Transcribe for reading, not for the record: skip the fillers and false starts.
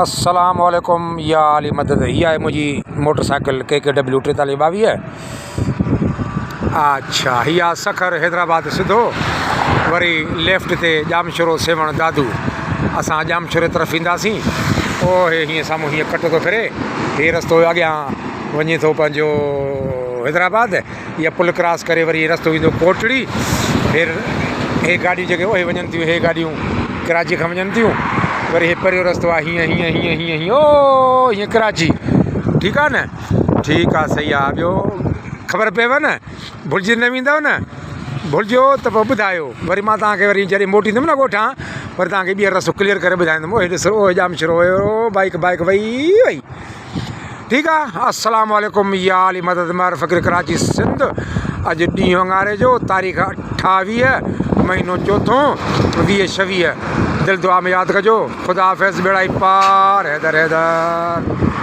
السلام عليڪم يا علي مدد هي آهي منهنجي موٽر سائيڪل ڪي ڪي ڊبليو 43 22. اڇا هي آ سکر حيدرآباد سڌو وري ليفٽ تي ڄامشورو سيوهڻ دادو اسان ڄامشوري طرف اينداسين او هي هيئن سامهون هيئن ڪٽ ٿو ڦري هي رستو اڳيان وڃي ٿو پنهنجو حيدرآباد يا پل ڪراس ڪري وري رستو ويندو ڪوٽڙي هي هي گاڏيون جيڪي اهي وڃن ٿيون هي گاڏيون ڪراچي کان وڃن ٿيون وري هي پريو رستو آهي هيئن هيئن هيئن هيئن هيئن او هيئن ڪراچي ٺيڪ آهي نه ٺيڪ آهي صحيح آهي ٻيو خبر پيو نه ڀلجي نه ويندو نه ڀلجو ته پوء ٻڌايو وري مان توهان کي وري جڏهن موٽيندم نه ڳوٺان وري توهان کي ٻيهر رستو ڪليئر ڪري ٻڌائيندم اهي ڏسو اهي ڄامشورو ويو بائيڪ بائيڪ وئي وئي ٺيڪ آ السلام عليڪم يا علي مدد مهر فقير ڪراچي سنڌ اڄ ڏينهن اڱاري جو تاريخ 28 مهينو چوٿون 20 26 دل دعا ۾ ياد ڪجو خدا حافظ ٻيڙائي پار حيدر حيدر.